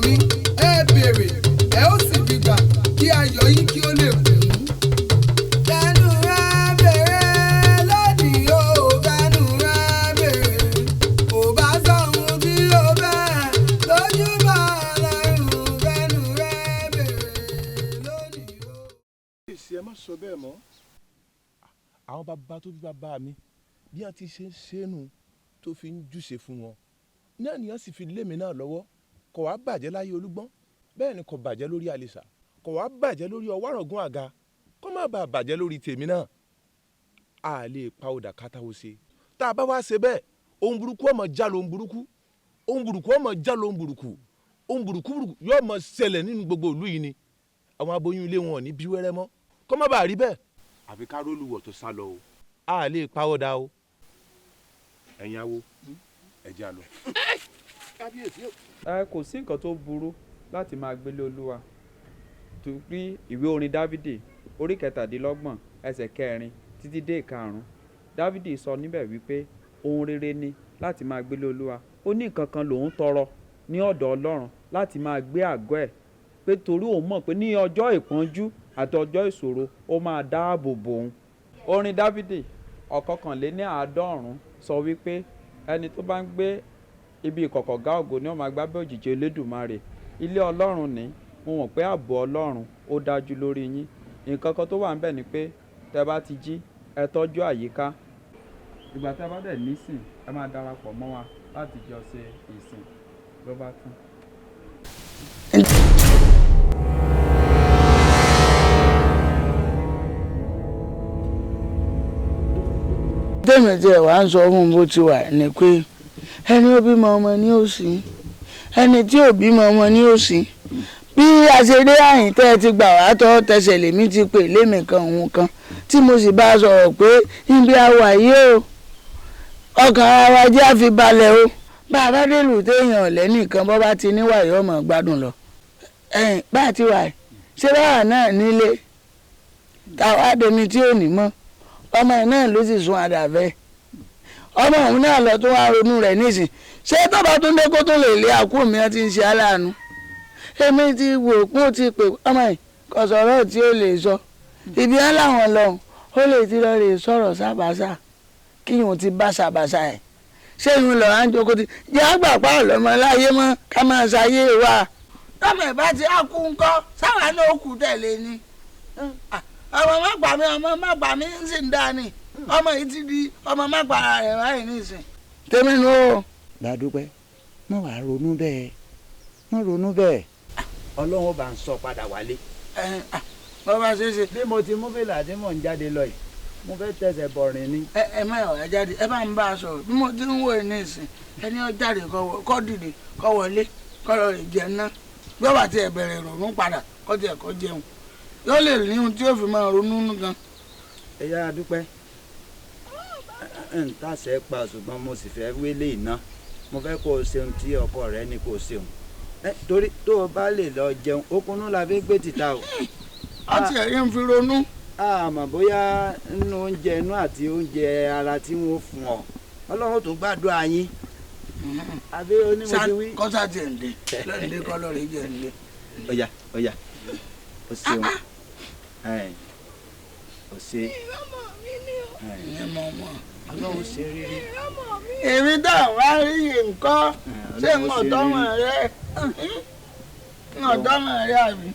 mi, ẹ béèrè, ẹ ó sì rí gbà, kí ayọ̀ yín kí ó lè kún. Fẹnu rẹ béèrè lónìí o, fẹnu rẹ béèrè. Ò bá sọ ohun tí o fẹ́ lójúbà Ọlọ́run, fẹnu rẹ béèrè lónìí o. Èsì, ẹ má sọ bẹ́ẹ̀ mọ́. Àwọn bàbá tó bí bàbá mi, bí wọ́n ti ṣe ń ṣẹ́nu tó fi ń júṣe fún wọn náà nìyẹn, sì fi lé mi náà lọ́wọ́. Kò wá bàjẹ́ láyé Olúgbọ́n, bẹ́ẹ̀ ni kò bàjẹ́ lórí Àlìsà, kò wá bàjẹ́ lórí Ọwárọ̀gùn àga, kó má bàa bàjẹ́ lórí tèmi náà. A lè pa ọ̀dà kátàwó ṣe. Tá a bá wá ṣe bẹ́ẹ̀, ohun burúkú ọmọ já lóhun burúkú, ohun burúkú ọmọ já lóhun burúkú, ohun burúkú burúkú yóò mọ ṣẹlẹ̀ nínú gbogbo ìlú yìí ni. Àwọn aboyún ilé wọn ò ní bí wẹ́rẹ́ mọ́. Kó má bàa rí bẹ́ẹ̀, àfi ká rólùwọ̀ tó sá lọ o. A lè pa ọ̀dà o. Ẹ̀yin awo, ẹ jẹ́ a lọ. Kábíyèsí o. Ẹ kò sí nǹkan tó burú láti máa gbélé Olúwa, torí ìwé orin Dávìdì orí 37, ẹsẹ̀ 4 títí dé 5, Dávìdì sọ níbẹ̀ wípé ohun rere ni láti máa gbélé Olúwa. Ó ní nǹkan kan lòun tọrọ ní ọ̀dọ̀ Ọlọ́run, láti máa gbé àgọ́ ẹ̀, pé torí òun mọ̀ pé ní ọjọ́ ìpọ́njú àti ọjọ́ ìṣòro, ó máa dáàbò bò òun. Orin Dávìdì 91 sọ wípé ẹni tó bá ń gbé ibi ìkọ̀kọ̀ gá ògo ni ó máa gbábẹ́ òjìji Elédùmarè. Ilé Ọlọ́run ní, mo mọ̀ pé ààbò Ọlọ́run ó dájú lórí yín. Nǹkan kan tó wà níbẹ̀ ni pé tẹ́ bá ti jí, ẹ tọ́jú àyíká. Ìgbà tẹ́ bá dẹ̀ nísìn, ẹ máa darapọ̀ mọ́ wa láti jọ ṣe ìsìn, ló bá tán. Tèmi tiẹ̀ wá ń sọ fún un bó ti wà ní pé ẹni ó bímọ ọmọ ní òsì, ẹni tí ò bímọ ọmọ ní òsì. Bí a ṣe dé àyìn tẹ́ ẹ ti gbà wá tọ́ tẹsẹ̀, lèmi ti pè lémi kan òun kan tí mo sì bá a sọ̀rọ̀ pé níbi a wà yìí o, ọkàn ara wa jẹ́ àfi balẹ̀ o. Bá a bá délùú téèyàn lẹ́nìkan, bọ́ bá ti níwà yóò mọ̀ gbádùn lọ. Ẹ̀yìn bá a ti wà yìí, ṣé báwa náà nílé táwa dẹni tí ò ní mọ́? Ọmọ ẹ̀ náà ló sì sun àdàfẹ́ ọmọ òun náà lọ tó wá ronú rẹ̀ nísìn. Ṣé tọ́ba tó ń dé kó tó lè lé àkú mi ti ń ṣe aláàánú? Èmi ti wò pé ó ti pè ọmọ yìí, kò sọ̀rọ̀ tí ó lè sọ. Ibi á láwọn lọ, ó lè ti lọ rè sọ̀rọ̀ sábàṣà kí ìhun ti bá ṣàbàṣà ẹ̀. Ṣé ìhun lọ́ọ́ á ń jókòó ti jẹ́ àgbà pa ọ̀lọ́mọ láyé mọ́ ká máa ṣayé wa? Tọ́mọ̀ ẹ̀ bá ti á kú ńkọ́, sáwà náà ó kú tẹ̀lé ni. Ọmọ má gbà mí, ọmọ má gbà mí ń sì ń dá ni. Ọmọ yìí ti di ọmọ má gbà ara rẹ̀ báyìí nísìn. Tèmi nu o. Gbàdúpẹ́, má wàá ronú bẹ́ẹ̀, má ronú bẹ́ẹ̀. Ọlọ́run ó bá ń sọ padà wálé. Bọ́ bá ṣe é ṣe. Bí mo ti mú fìlà tí mò ń jáde lọ yìí, mo fẹ́ tẹsẹ̀ bọ̀rìn ni. Ẹ ẹ má yọ̀, ẹ jáde, ẹ bá ń bá a sọ̀rọ̀. Bí mo ti ń wò ní nísìn, ẹni ó jáde kó dìde kó wọlé kó lọ rè jẹun ná. Bí ó bá tiẹ̀ bẹ̀rẹ̀ ìrònú padà, kó tiẹ̀ kó jẹun, yóò lè ní ohun tí yóò fi máa ronú gan. Ẹ yára dúpẹ́ n tàṣẹ pa, ṣùgbọ́n mo sì fẹ́ wélé iná. Mo fẹ́ kó o ṣeun tí ọkọ rẹ ní kó o ṣeun, torí tó o bá lè lọ jẹun, okùnú la fi gbé tìta o. Ọtí ẹ̀rí ń fi ronú. Àmọ́ bóyá nínú oúnjẹ inú àti oúnjẹ ara tí wọ́n fún ọ, Ọlọ́run tó gbàdúrà yín. Àbí onímọ̀ ti wí. Kọ́sà tiẹ̀ ń dé lọ́ọ̀dẹ́ kọ́ lọ́ọ̀rẹ́ jẹ́ ń dé. Ọ̀yà ọ̀yà, o ṣeun, o ṣe. Ìyẹn mọ̀ mọ̀. Ọlọ́run ṣe rírí. Èmi tá a wá rí yìí ńkọ́? Ṣé ń ọ̀tọ́mọ rẹ, ń ọ̀tọ́mọ rẹ àbí?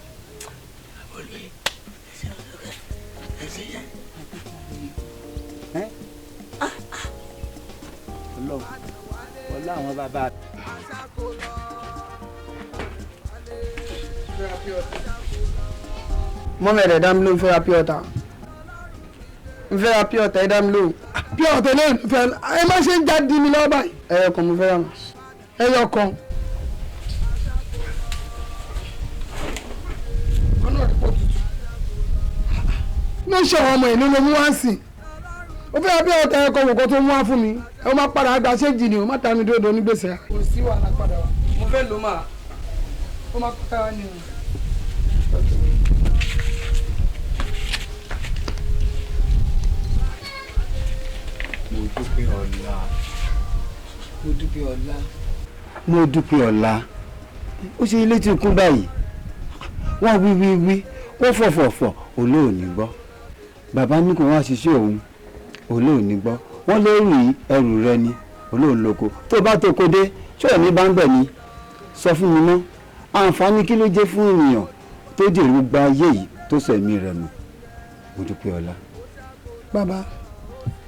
Ọlọ́run ọlá àwọn bàbá. Mọ́mí, ẹ̀rẹ̀ dá mi lóhùn. Fẹ́ ra pure water, n fẹ́ ra pure water, ẹ dá mi lóhùn. Pure water náà ló fẹ́? Ẹ má ṣe ń jáde mi lọ́wọ́ báyìí. Ẹyọ kan mo fẹ́ rà mọ́. Ẹyọ kan. Ọ̀nà ìpò tutù ló ń ṣe àwọn ọmọ ìlú ló mú wá sí. Ó fẹ́ ra pure water ẹyọ kan, wò kó tó mú wá fún mi. Ẹ má padà àgbà ṣéǹjì ni o, má ta mi dúró ní gbèsè. Kò sí wàhálà, padà wá, mo fẹ́ lò máa ó má padà wá ní o. Mo dúpẹ́ ọ̀la. Mo dúpẹ́ ọlá. Mo dúpẹ́ ọ̀la. Ó ṣe ilé tí kún báyìí. Wọ́n wí wí wí, wọ́n fọ̀fọ̀fọ̀, olóòní gbọ́. Bàbá ní kò wá ṣiṣẹ́ òun, olóòní gbọ́. Wọ́n lérù yìí ẹrù rẹ ni, olóòn lóko. Tó bá tó kó dé, ṣé òní bá ń bẹ̀ ni? Sọ fún mi ná, àǹfààní kí ló jẹ́ fún ènìyàn tó jèrè gbogbo ayé yìí tó sọ ẹ̀mí rẹ̀ nù? Mo dúpẹ́ ọlá. Bàbá,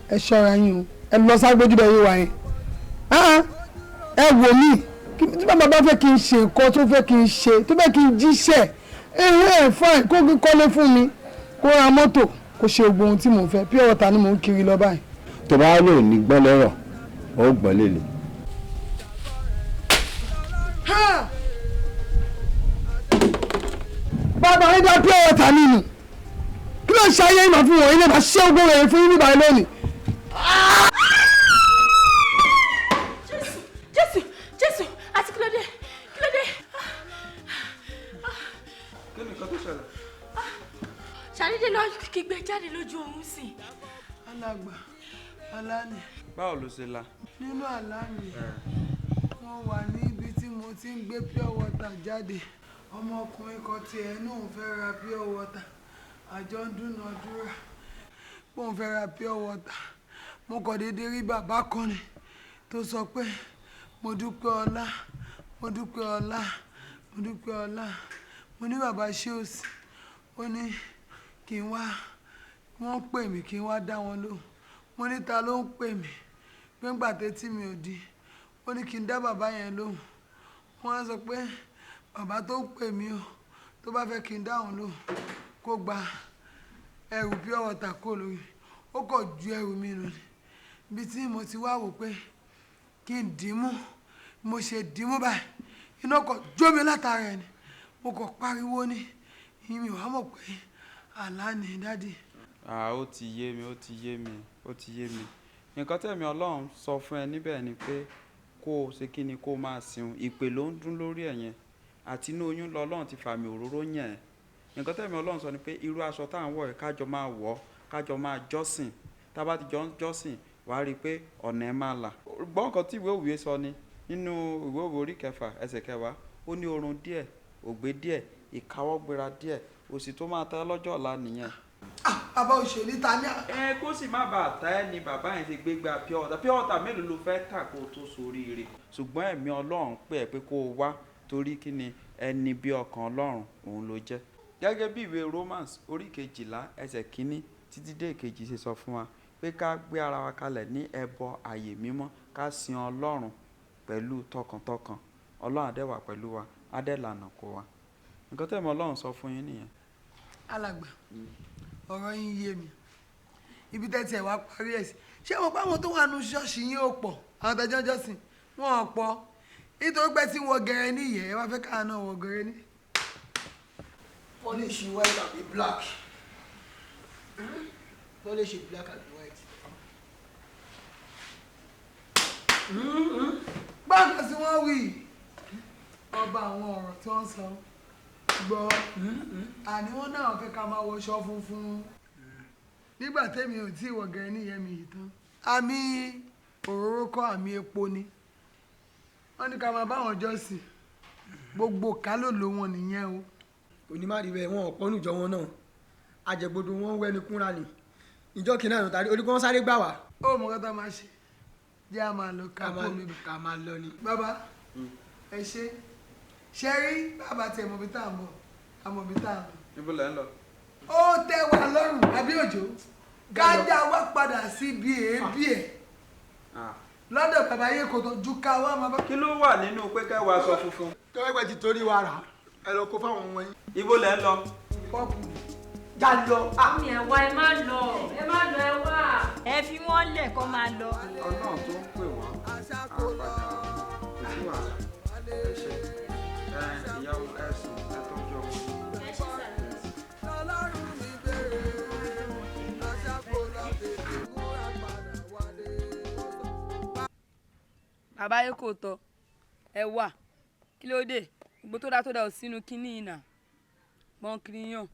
ẹ ṣọ́ra yín o, ẹ lọ ságbójú bẹ́ẹ̀ yín wá yẹn. Ẹ wò mí, tí bàbá bá fẹ́ kí n ṣe nǹkan tó fẹ́ kí n ṣe, tó fẹ́ kí n jíṣẹ́, ẹ fine, kó kọ́lé fún mi, kó ra mọ́tò, kó ṣe gbogbo ohun tí mò ń fẹ́. Pure water ni mò ń kiri lọ báyìí. Tó bá lò ní gbọ́ lọ́rọ̀, ó gbọ́ lélẹ̀. Bàbá yín dá pure water nínú. Kí ló ń ṣe ayé ìmọ̀ fún wọn? Ilé máa ṣé ogún rẹ̀ fún yín níbàá lónìí. Jésù, Jésù, Jésù, àti kí ló dé? Kí ló dé? Kí ni nǹkan tó ṣẹlẹ̀? Ṣàdédé lọ kígbe jáde lójú oorun sí. Alàgbà, àlá ni. Báwo ló ṣe la? Nínú àlá mi, mo wà ní ibi tí mo ti ń gbé pure water jáde. Ọmọkùnrin kan ti ẹ̀ náà ń fẹ́ ra pure water. Àjọ ń dúnàádúrà pé òun fẹ́ ra pure water. Mo kàn déédéé rí bàbá kan ni tó sọ pé mo dúpẹ́ ọlá, mo dúpẹ́ ọlá, mo dúpẹ́ ọlá. Mo ní bàbá ṣé o sì? Ó ní kí n wá, wọ́n pè mí kí n wá dá wọn lóhùn. Mo ní ta ló ń pè mí? Pé ńgbà tétí mi ò di. Ó ní kí n dá bàbá yẹn lóhùn. Wọ́n á sọ pé bàbá tó ń pè mí o, tó bá fẹ́ kí n dá òun lóhùn, kó gba ẹrù pure water kó lórí. Ó kọ̀ ju ẹrù mi nù ni. Ibi tí mo ti wá wò pé kí n dìímú, mo ṣe dìímú báyìí. Iná kọ̀ jó mi látara ẹ̀ ni. Mo kọ̀ pariwo ní. Ìyẹn mi wá mọ̀ pé àlá ni dádì. Ó ti yé mi, ó ti yé mi, ó ti yé mi. Nǹkan tẹ̀mí Ọlọ́run sọ fún ẹ níbẹ̀ ni pé kó o ṣe kí ni kó máa sìn. Ìpè ló ń dún lórí ẹ̀ yẹn. Àti inú oyún lọ Ọlọ́run ti fàmì òróró yàn ẹ́. Nǹkan tẹ̀mí Ọlọ́run sọ ni pé irú aṣọ tá à ń wọ̀ yìí kájọ máa wọ̀, kájọ máa jọ́sìn. Tá bá ti jọ ń jọ́sìn, wà á rí i pé ọ̀nà ẹ máa là. Gbọ́ nǹkan tí ìwé òwe sọ ni nínú ìwé òwe orí kẹfà ẹsẹ̀ kẹwàá. Ó ní orun díẹ̀, ògbé díẹ̀, ìkáwọ́gbéra díẹ̀, òṣì tó máa ta lọ́jọ́ ọ̀la nìyẹn. Bàbá òṣèlú ta ní. Ẹ kó sì má bàa ta ẹ́ ni bàbá yẹn ti gbégbá pure water. Pure water mélòó ló fẹ́ tà kó tó soríire? Ṣùgbọ́n ẹ̀mí Ọlọ́run pè ẹ́ pé kó o wá torí kí ni ẹni bí ọkàn Ọlọ́run òun ló jẹ́. Gẹ́gẹ́ bí ìwé Romans orí kejìlá ẹsẹ̀ kínní títí dé ìkejì ṣe sọ fún wa pé ká gbé ara wa kalẹ̀ ní ẹbọ ààyè mímọ́, ká sin Ọlọ́run pẹ̀lú tọkàntọkàn. Ọlọ́run á dẹ̀ wà pẹ̀lú wa, á dẹ̀ lànà kó wa. Nǹkan tẹ̀mí Ọlọ́run sọ fún yín nìyẹn. Alàgbà, ọ̀rọ̀ yín yé mi. Ibi tẹ́tí ẹ̀ wá parí ẹ̀ sí. Ṣé mo pa àwọn tó wà nínú ṣọ́ọ̀ṣì yín ò pọ̀? Àwọn tẹ́jọ́ jọ́sìn, wọn ò pọ̀. Nítorí pé tí wọ́n gẹrẹ ní ìyẹ́, ẹ wá fẹ́ káà náà wọ gẹrẹ ní. Polish white àbí black? Polish black àbí white? Bákan sí wọ́n wí, ọba àwọn ọ̀rọ̀ tí wọ́n sọ gbọ́, àní wọ́n náà fẹ́ ká máa wọṣọ funfun. Nígbà tẹ́mi ò tí ì wọ gẹrẹ ní ìyẹ́ mi yìí tán, àmì òróró kọ́ àmì epo ni. Wọ́n ní ká máa bá wọn jọ́sìn, gbogbo kálòlò wọn nìyẹn o. Onímọ̀rí bẹ́ẹ̀ wọn ọ̀pọ̀ nùjọ wọn náà, àjẹgbodò wọn ń wẹ́ni kúnra ni. Ìjọ kìnnà àrùn tàbí orí kí wọ́n sáré gbà wá. Ó mọ kọ́tà máa ṣe, jẹ́ a máa lọ ká kó mi bẹ̀. Ká máa lọ ni. Bàbá, ẹ ṣe, ṣe rí bàbá tiẹ̀ mọ̀ bí tá à ń bọ̀, a mọ̀ bí tá à ń lọ. Níbo lẹ ń lọ? Ó tẹ́ wa lọ́rùn àbí òjò, kájà wá padà síbi èébì ẹ̀ lọ́dọ̀ bàbá yé kò tó ju ká wá máa bá. Kí ló wà nínú pé kẹ́ wọ aṣọ funfun? Tọ́wẹ́gbẹ́ ti torí wa rà, ẹ lọ kó fáwọn ọmọ yín. Ibo lẹ ń lọ? Pọ́pù. Já lọ. Àmì ẹ̀ wá, ẹ má lọ, ẹ má lọ, ẹ wá. Ẹ fi wọ́n lẹ̀ kó máa lọ. Ọlọ́run tó ń pè wọ́n á padà kò sí wàhálà. Ẹ ṣe ẹ ìyá ẹ sùn ẹ tọ́jú ọmọ. Ẹ ṣe sà. Ọlọ́run mi bèrè, aṣáko lọ tètè múra padà wálé. Bàbá yìí kò tọ́, ẹ wà, kí ló dé? Gbogbo tó dá tó dá ò sínú kínní yìí nà. Mọ̀nkìrìyàn,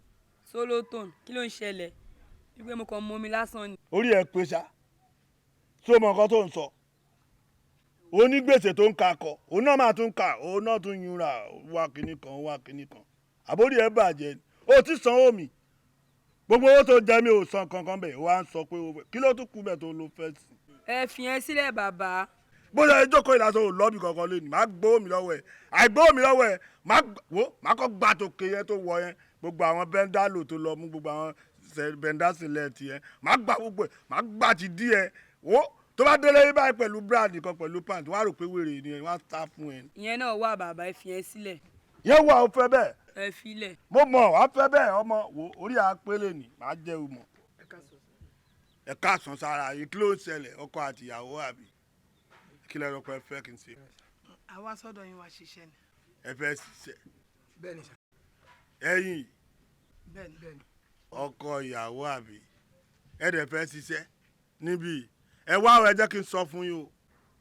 Sólótòn, kí ló ń ṣẹlẹ̀? Wípé mo kàn mọ omi lásán ni. Orí ẹ pé ṣá, ṣé o mọ nǹkan tó ń sọ? Onígbèsè tó ń kakọ, òun náà máa tún kà, òun náà tún yúnra, wá kinní kan, wá kinní kan. Àbórí ẹ bàjẹ́ ni, o ti sanwó mi. Gbogbo owó tó jẹ mi ò san kankan bẹ́ẹ̀, wá ń sọ pé kí ló tún kú bẹ́ẹ̀ tó ló fẹ́ sí. Ẹ fi yẹn sílẹ̀ bàbá. Bó ṣe jókòó ìlàsọ ò lọ́ọ̀bì kankan lónìí, má gbowó mi lọ́wọ́ ẹ̀, àìgbowó mi lọ́wọ́ ẹ̀, má wò, má kọ́ gbà tó ké yẹn tó wọ yẹn, gbogbo àwọn bẹ́ńdálò tó lọ mú, gbogbo àwọn bẹ́ńdásílẹ̀ ti yẹn, má gbà gbogbo ẹ̀, má gbà ti dí ẹ, wò, tó bá délé yín báyìí pẹ̀lú brand kan pẹ̀lú pant, wọ́n á rò pé wèrè ni ẹ, wọ́n á sá fún ẹ. Ìyẹn náà wà bàbá, ẹ fi yẹn sílẹ̀. Yẹn wà, ó fẹ́ bẹ́ẹ̀. Ẹ filẹ̀. Mo mọ̀, wàá fẹ́ bẹ́ẹ̀ ọmọ, wò, orí àpélé ni, màá jẹ́ o mọ̀. Ẹ káàsán sára yìí, kí ló ń ṣẹlẹ̀, ọkọ àti ìyàwó àbí? Kí lẹ́rọ pé ẹ fẹ́ kí n ṣe? Àwa sọ́dọ̀ yín wá ṣiṣẹ́ ni. Ẹ fẹ́ ṣiṣẹ́? Bẹ́ẹ̀ni sà. Ẹ̀yin? Bẹ́ẹ̀ni, bẹ́ẹ̀ni. Ọkọ ìyàwó àbí? Ẹ dẹ̀ fẹ́ ṣiṣẹ́ níbí. Ẹ wá o, ẹ jẹ́ kí n sọ fún yín o.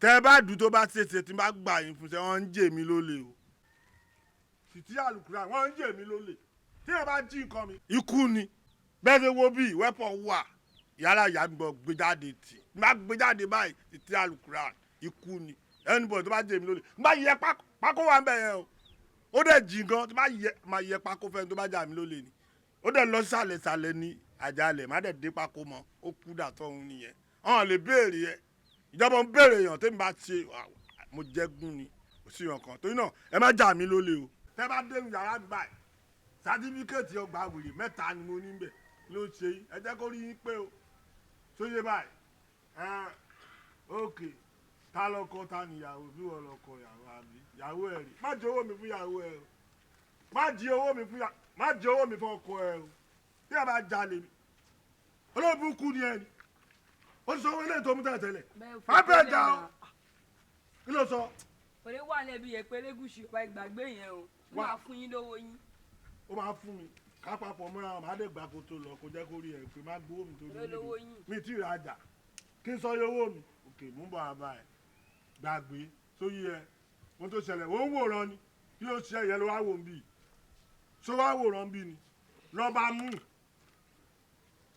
Tẹ́ ẹ bá dùn tó bá ṣèṣe tí n bá gbà yín fún ṣe, wọ́n ń jè mí lólè o. Títí àlùkùrá, wọ́n ń jè mí lólè. Tí ẹ bá jí nǹkan mi, ikú ni. Bẹ́ẹ̀ ṣe wo bí wẹ́pọ̀ wà, yálà ìyá mi bọ̀ gbé jáde tì. N bá gbé jáde báyìí, títí àlùkùrá, ikú ni. Anybody tó bá jè mí lólè, n bá yẹ pákó wà ń bẹ̀ yẹn o. Ó dẹ̀ jí gan, tó bá yẹ, máa yẹ pákó fẹ́ni tó bá jà mí lólè ni. Ó dẹ̀ lọ sàlẹ̀ sàlẹ̀ ní àjálẹ̀, má dẹ̀ dé pákó mọ́, ó kú dàtọ̀ òun nìyẹn. Ọ̀n lè béèrè yẹ. Ìjọba ń béèrè èèyàn tẹ́mi bá ṣe, mo jẹ́gún ni, kò sí ìyàn kan. Torí náà, ẹ má jà mí lólè o. Tẹ́ bá dé yàrá mi báyìí, sátífíkẹ́ẹ̀tì ọgbà wèrè mẹ́ta ni mo ní bẹ̀ ló ń ṣe yín. Ẹ jẹ́ kó rí yín pé o. Sóyè báyìí. Ẹ ókè, ta lọkọ ta níyàwó, bí wọ́n lọkọ ìyàwó àbí? Ìyàwó ẹ̀ rí. Má jí owó mi fún ìyàwó ẹ o. Má jí owó mi fún ìyà, má jí owó mi fún ọkọ ẹ o. Bí ẹ bá jalè mi, olóòbù kú ni ẹ ni. Ó sọ owó ilé tó mú tẹ́lẹ̀ tẹ́lẹ̀. Má bẹ́ẹ̀ jà o. Kí ló sọ? Òde wà lẹ́bi yẹn pé Elégùṣì ọba ìgbàgbé yẹn o. Ó máa fún yín lówó yín. Ó máa fún mi. Ká papọ̀ mọ́ra, màá dé gbà kó tó lọ, kó jẹ́ kó rí ẹ̀ pé má gbowó mi tó Èló lówó yín? Mi tí ì rajà. Kí n sọ iye owó mi? Òkè, mú bọ̀ àbá ẹ̀. Gbàgbé sóyí ẹ. Ohun tó ṣẹlẹ̀, ó ń wòran ni. Kí ló ṣe ìyẹn ló wá wò ń bì? Ṣé wá wòran bí ni? Lọ bá mú.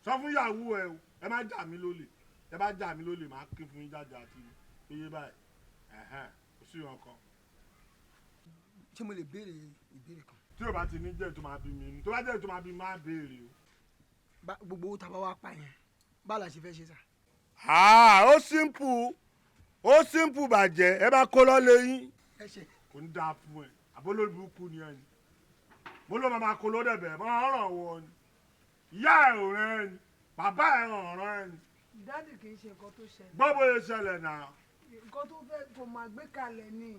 Sọ fún ìyàwó ẹ o, ẹ má jà mí lólè. Ẹ bá jà mí lólè, màá ké fún yín jáde àti iye báyìí. Ẹ̀hẹ́n, kò sí ìyàn kan. Ṣé mo lè béèrè ìbéèrè kan? Tí o bá ti ní jẹ́ tó máa bí mi inú, tó bá jẹ́ tó máa bí mi, máa béèrè o. Gbogbo owó tá a bá wá pa yẹn, báwo la ṣe fẹ́ ṣe sà? Ah, ó simple, ó simple bàjẹ́, ẹ bá kó lọ́lé yín. Ẹ ṣe. Kò ní dáa fún ẹ, àbólórí burúkú ni ẹ ni. Mo ló máa kó lódẹ̀ bẹ̀rẹ̀, máa ràn wọ ni. Ìyá ẹ̀ ò rán ẹ ni, bàbá ẹ̀ ò rán ẹ ni. Daddy, kì í ṣe nǹkan tó ṣẹlẹ̀. Gbọ́ bóyá ṣẹlẹ̀ náà. Nǹkan tó fẹ́ kó máa gbé kalẹ̀ ni.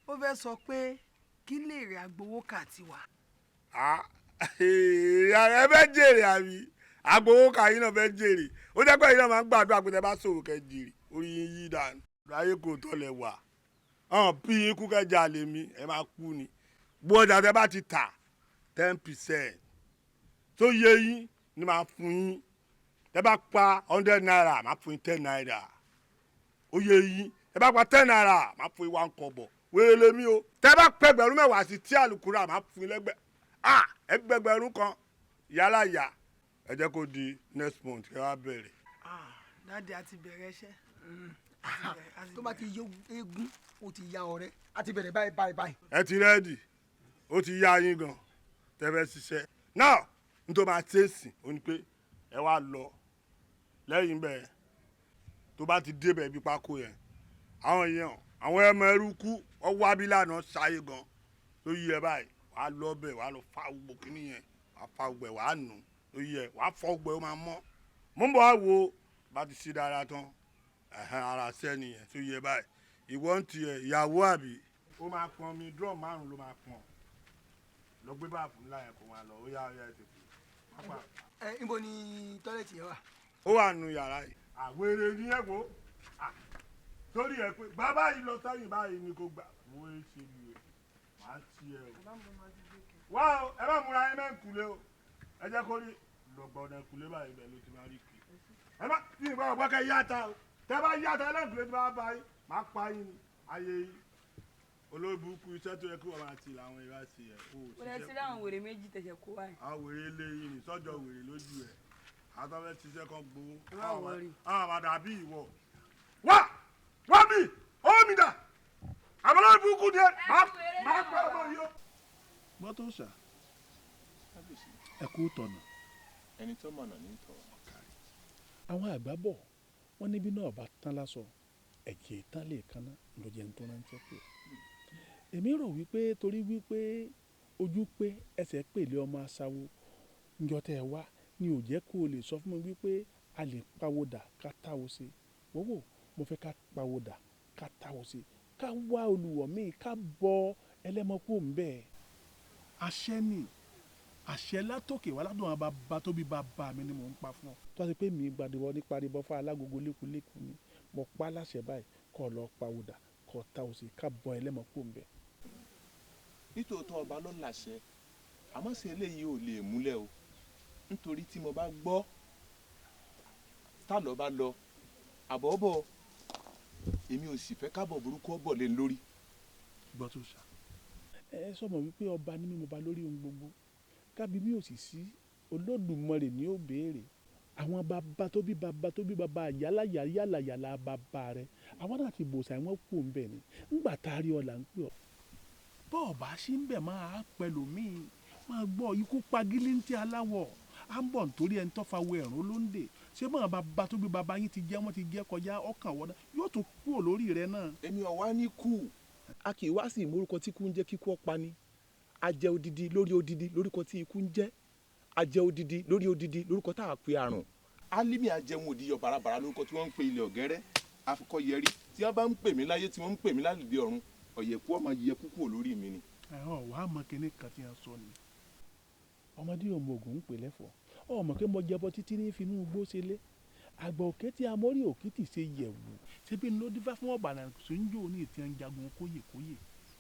Ó fẹ́ sọ pé kí lè rè agbowó kà ti wà. Ah, ẹ fẹ́ jèrè àbí? Agbowó kà yín náà fẹ́ jèrè. Ó jẹ́ pé yín náà máa ń gbàdúrà pé tẹ bá sòwò kẹ́ jèrè. Orí yín yí dànù. Ayé kò tọ́lẹ̀ wà. Ọ̀n bí yín kú kẹ́ jalè mi, ẹ máa kú ni. Gbogbo ọjà tẹ bá ti tà, 10% tó yé yín ni máa fún yín. Tẹ bá pa ₦100, máa fún yín ₦10. Ó yé yín. Tẹ bá pa ₦10, máa fún yín 1 kọ́bọ̀. Wéré lèmi o. Tẹ bá pẹgbẹ̀rún 10 sí tí àlùkùrà, máa fún yín lẹ́gbẹ̀. Ah, 1,000. Yálà yá. Ẹ jẹ́ kó di next month kí wọ́n á bẹ̀rẹ̀. Ah, daddy, a ti bẹ̀rẹ̀ iṣẹ́. Tó bá ti yé eégún, ó ti ya ọ̀rẹ́, a ti bẹ̀rẹ̀ báyìí báyìí báyìí. Ẹ ti ready, ó ti yá yín gan, tẹ fẹ́ ṣiṣẹ́. Now, n tó máa ṣe é sìn, ó ní pé ẹ wá lọ lẹ́yìn bẹ́ẹ̀, tó bá ti débẹ̀ bí pákó yẹn, àwọn èèyàn, àwọn ẹmọ ẹrú kú, wọ́n wá bí lánàá ṣayé gan, tó yí ẹ báyìí, wàá lọ bẹ̀, wàá lọ fa gbogbo kínní yẹn, wàá fa gbogbo ẹ̀, wàá nù, tó yí ẹ, wàá fọ gbogbo ẹ̀, ó máa mọ́. Mo ń bọ̀ wá wo bá ti ṣe dára tán, ẹ̀hẹ́n, ara sẹ́ni yẹn tó yí ẹ báyìí. Ìwọ ń tiẹ̀ ìyàwó àbí? Ó máa pọn mi drum márùn ló máa pọn. Lọ gbé báàfù ńlá yẹn kó máa lọ, ó yá ó yá, ẹ tètè. Pápá. Ẹ níbo ni toilet yẹn wà? Ó wà nù yàrá yìí. Àwèrè ni ẹ wò. Sórí ẹ pé bàbá yìí lọ sẹ́yìn báyìí ni kò gbà. Wo é ṣe mi o, màá ti ẹ o. Wá o, ẹ má múra yín mẹ́ǹkúlé o. Ẹ jẹ́ kó rí lọ́gbọ̀n ẹ̀kúlé báyìí bẹ́ẹ̀ ló ti máa rí kiri. Ẹ má tí ìgbà ọ̀gbọ́n kẹ́ yáta o. Tẹ́ bá yáta ẹlẹ́ǹkúlé tí bá bá yín, má pa yín ni ayé yín. Olórí burúkú, iṣẹ́ tó yẹ kí wọ́n máa ti làwọn ìwà ṣe ẹ̀ o. Mo lẹ sí láwọn wèrè méjì tẹ̀sẹ̀ kó wáyé. Àwọn wèrè eléyìí ni sọ́jọ́ wèrè lójú ẹ̀. Àwọn tó fẹ́ ṣiṣẹ́ kan gbowó. Ẹ má worry. Àwọn àmàdà bí ìwọ. Wá! Wá bí! Ó Owó mi dà, àbálọ́ ìbùkún ni ẹ máa pa ọmọ yìí o. Gbọ́ tó sà, ẹ kú tọ̀nà. Ẹni tó mọ̀nà ní tọ̀. Àwọn àgbà bọ̀ wọ́n níbí náà bá tán lásọ, ẹ̀jẹ̀ tán lè kaná ló jẹun tó ránṣẹ́ pé. Èmi rò wípé torí wípé ojú pé ẹsẹ̀ pèlè ọmọ aṣáwo ńjọ tẹ́ ẹ wá ni ò jẹ́ kó o lè sọ fún mi wípé a lè pawódà ká táwo ṣe. Wọ́wọ́ mo fẹ́ ká pawódà ká táwo ṣe, ká wá olùwọ̀ míì ká bọ ẹlẹ́mọ̀kú ń bẹ́ẹ̀. Àṣẹ ni àṣẹ látòkè wá ládùn àwọn bàbá tó bí bàbá mi ni mò ń pa fún ọ. Tó a ti pé mi gbàdúrà nípa rìbọn fún alágogo lékuléku ni mo pa láṣẹ báyìí kọ́ ọ lọ pawódà kọ́ ọ táwo ṣe ká bọ ẹlẹ́mọ̀kú ń bẹ́ẹ̀. Nítòótọ́ ọba ló láṣẹ, àmọ́ ṣe eléyìí ò lè múlẹ̀ o, nítorí tí mo bá gbọ́ tá lọ bá lọ àbọ̀bọ̀ èmi ò sì fẹ́ kábọ̀ burúkú ọ̀bọ̀ lé lórí. Gbọ́ tó sà, ẹ sọmọ wípé ọba ní mímọba lórí ohun gbogbo, kábí mi ò sì sí Olódùmarè ni ó béèrè. Àwọn bàbá tó bí bàbá tó bí bàbá yálàyà yálàyàlà bàbá rẹ àwọn náà ti bòsà wọn kú òun bẹ́ẹ̀ ni ńgbà tá a rí ọ là ń pè ọ. Bọ́ọ̀ bá ṣì ń bẹ̀ máa pẹ̀lú míì máa gbọ́ ikú pagílí ń tí aláwọ̀ à ń bọ̀ nítorí ẹni tó fa wo ẹ̀rún lóńdè ṣé bọ́ọ̀ bàbá tó bí bàbá yín ti jẹ́ wọ́n ti jẹ́ kọjá ọkàn wọ́n náà yóò tún kúrò lórí rẹ náà. Èmi ọ̀wá ní kú, a kì í wá sí ìmúrúkọ tí ikú ń jẹ́ kíkú ọ̀pá ni. A jẹ́ odidi lórí odidi lórúkọ tí ikú ń jẹ́, a jẹ́ odidi lórí odidi lórúkọ tá a pe àrùn. Álímì ajẹun òdìyọ bàràbàrà lórúkọ tí wọ́n ń pe ilẹ̀ ọ̀gẹ́rẹ́ afọkọ́yẹrí tí wọ́n bá ń pè mí láyé tí wọ́n ń pè mí lálùdí ọ̀run ọ̀yẹ̀kú ọmọ yẹ kúkú lórí mi ni. Ẹ ọ wàá mọ kinní kan tí wọ́n sọ ni ọmọdé ọmọ ògùn ń pè lẹ́fọ̀ọ́ ọmọ pé mo jẹbọ títí ní finú igbó ṣe lé àgbà òkè tí amórí òkìtì ṣe yẹ̀wù ṣebí ń ló dífá fún ọ̀bàrà sóńjó ní ìtì ń jagun kóyèkóyè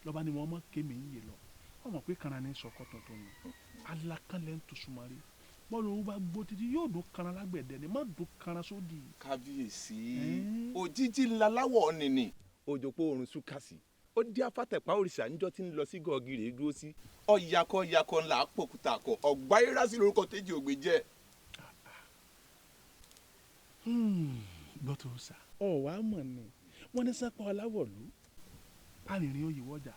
lọ́ba ni wọ́n mọ̀ kémi ń yè lọ ọmọ pé kanra ní sọkọ tuntun ni alákànlẹ̀ ń tòṣùmọ̀rí bọ́ọ̀lù owó bá gbó títí yóò dún kanra lágbẹ̀dẹ ni má dún kanra sódì. Kábíyèsí òjijì ńlá láwọ̀ nìní òjòpó oorun súkàsì ó dí afátẹ̀pá òrìṣà níjọ́ tí ń lọ sí gọ́ọ̀gì rèé dúró sí ọ̀yàkọ̀ yakọ̀ ńlá pòkúta kọ ọ̀gbá irásí lórúkọ tẹ́jì ògbé jẹ́. Gbọ́ tó sà ọ̀ wá mọ̀ ni wọ́n ní sápá aláwọ̀lú arìnrìn oyè wọ́jà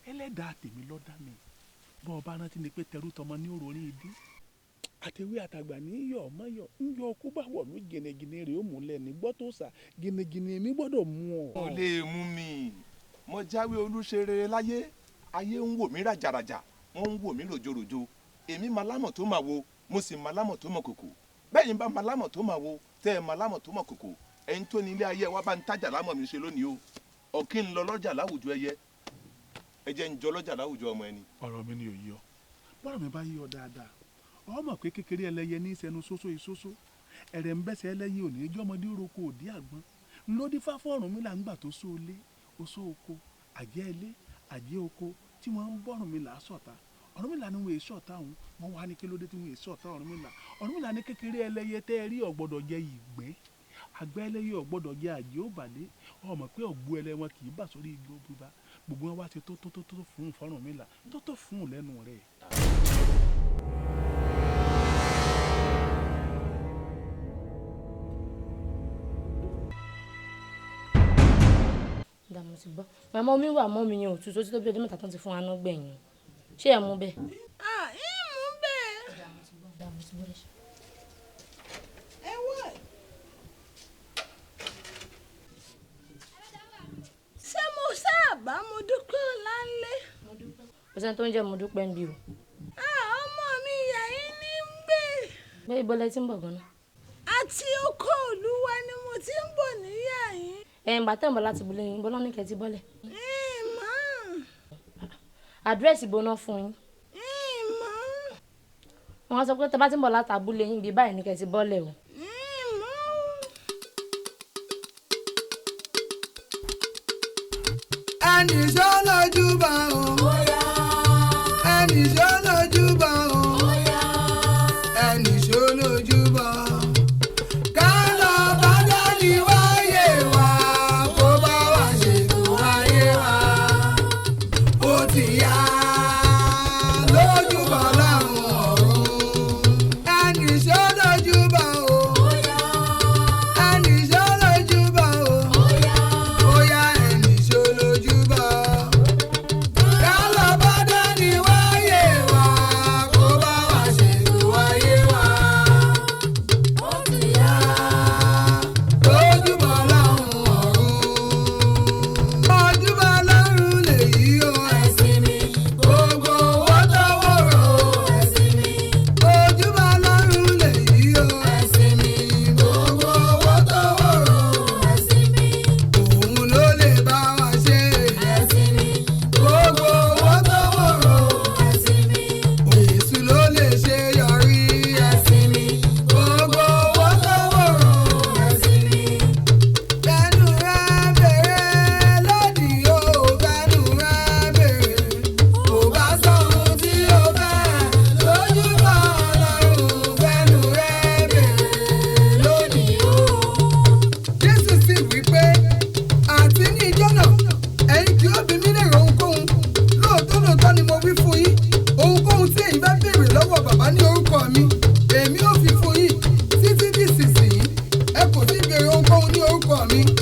ẹlẹ́dàá tèmi lọ́dá mi bọ́ ọba rántí ni pé tẹrú tọmọ ní òrò ní ìdí àtẹwé àtàgbà ní yọ̀ mọ́yọ̀ ń yọ ọkú bá wọ̀lú gìnìgìnì rè ó múlẹ̀ ní gbọ́ tó sà gìnìgìnì èmi gbọ́dọ̀ mú ọ. Ó lè mú mi, mo jáwé olúṣeré láyé, ayé ń wò mí ràjàràjà, wọ́n ń wò mí ròjòròjò, èmi máa lámọ̀ tó máa wo, mo sì máa lámọ̀ tó mọ̀ kòkò, bẹ́ẹ̀ yín bá máa lámọ̀ tó máa wo, tẹ́ ẹ máa lámọ̀ tó mọ̀ kòkò, ẹ̀yin tó ní ilé ayé wa bá ń tájà lámọ̀ mi ṣe lónìí o, ọ̀kí ń lọ lọ́jà láwùjọ ẹyẹ, ẹ jẹ́ ń jọ lọ́jà láwùjọ ọmọ ẹni. Ọ̀rọ̀ mi ni ò yí ọ, bọ́rọ̀ mi bá yí ọ dáadáa, ọmọ pé kékeré ẹlẹ́yẹ ní sẹnu sósó ìsósó, ẹ̀rẹ̀ ń bẹ́sẹ̀ ẹlẹ́yẹ òní jọ́mọdé roko òdí àgbọn, ńlódì fáfọ́ọ̀rùn mi là ń gbà tó sóolé, oṣó oko, àjẹ́ ilé, àjẹ́ oko tí wọ́n ń bọ́ Ọ̀rúnmìlà sọ̀tá. Ọ̀rúnmìlà ni wọ́n èso ọ̀tá òun, wọ́n wá ní kí ló dé tí wọ́n èso ọ̀tá Ọ̀rúnmìlà. Ọ̀rúnmìlà ní kékeré ẹlẹ́yẹ tẹ́ ẹ rí ò gbọ́dọ̀ jẹ ìgbín, àgbẹ̀ ẹlẹ́yẹ ò gbọ́dọ̀ jẹ àjẹ́ òbàlé, ọmọ pé ọ̀gbó ẹlẹ́ wọn kì í bà sórí igbó bíbá, gbogbo wọn wá ti tó tó tó tó fún Ọ̀rúnmìlà tó tó fún lẹ́nu rẹ̀. Dàmú ti gbọ́. Màmá omi wà mọ́ mi yẹn òtútù tó ti tó bí ọjọ́ mẹ́ta tán ti fún wa náà gbẹ̀yìn. Ṣé ẹ mú bẹ́ẹ̀? À ń mú bẹ́ẹ̀. Dàmú ti gbọ́ ẹ ṣe. Ẹ wọ̀. Ṣé mo sábà mo dúpẹ́ ọ̀la ńlé? Kò sẹ́ni tó ń jẹ́ mo dúpẹ́ ń bí o. Ọmọ mi ìyá yín ní ń gbé. Bẹ́ẹ̀ ibo lẹ ti ń bọ̀ gan-an? Àti oko Olúwa ni mo ti ń bọ̀ níyà yín. Ẹ̀yin bàtà ń bọ̀ láti bulẹ̀ yín, bọ́lá ní kẹ́ ti bọ́lẹ̀. Ìmọ̀. Àdírẹ́sì bo náà fún yín. Ìmọ̀. Wọ́n sọ pé tẹ bá ti ń bọ̀ láti abúlé yín bí báyìí ní kẹ́ ti bọ́lẹ̀ o. Ìmọ̀. Ẹnì ṣó lójú bá o. Ẹnì ṣó lójú bá o. Ẹnì ṣó lójú bá o. Ká lọ bá dání wáyé wa, kó bá wa ṣètò ayé wa. Ó ti yá lójú bá láwọn ọ̀run. Ẹnì ṣó lójú bá o. Ẹnì ṣó lójú bá o. Ó yá ẹnì Lórúkọ mi.